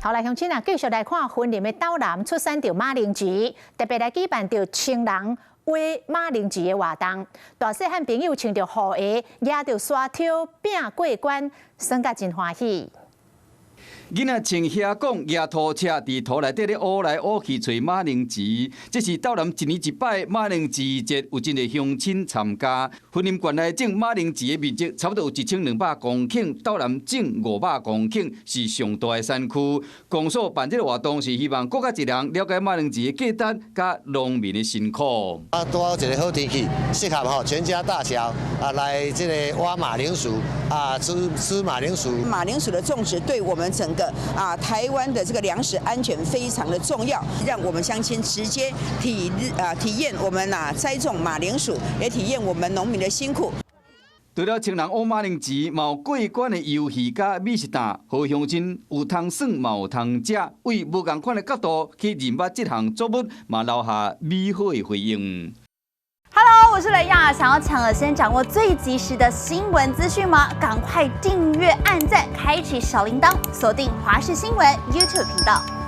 好來，鄉親啊，繼續來看雲林的斗南出產著馬鈴薯，特別來舉辦著青人挖馬鈴薯的活動。大細漢朋友穿著雨鞋，舉著沙挑拚過關，耍甲真歡喜。囡仔穿靴管，舉土車，佇土內底咧挖來挖去揣馬鈴薯。這是斗南一年一擺馬鈴薯節，有真濟鄉親參加。雲林縣內種馬鈴薯的面積差不多有1200公頃，斗南種500公頃，是上大的產區。公所辦這個活動是希望閣較濟人了解馬鈴薯的價值，佮農民的辛苦。啊，拄好一个好天氣，適合吼全家大小啊來這个挖馬鈴薯啊，吃吃馬鈴薯。馬鈴薯的種植對我們整個啊台灣的這個糧食安全非常的重要，讓我們鄉親直接體驗我們啊栽種馬鈴薯，也體驗我們農民的辛苦。除了青人挖馬鈴薯，嘛有過關的遊戲佮美食檔，予鄉親有通耍，嘛有通食，對無仝款的角度去認捌這項作物，嘛留下美好的回憶。 Hello，我是雷亞，想要搶先掌握最及時的新聞資訊嗎？趕快訂閱、按讚、開啟小鈴鐺，鎖定華視新聞 YouTube 頻道。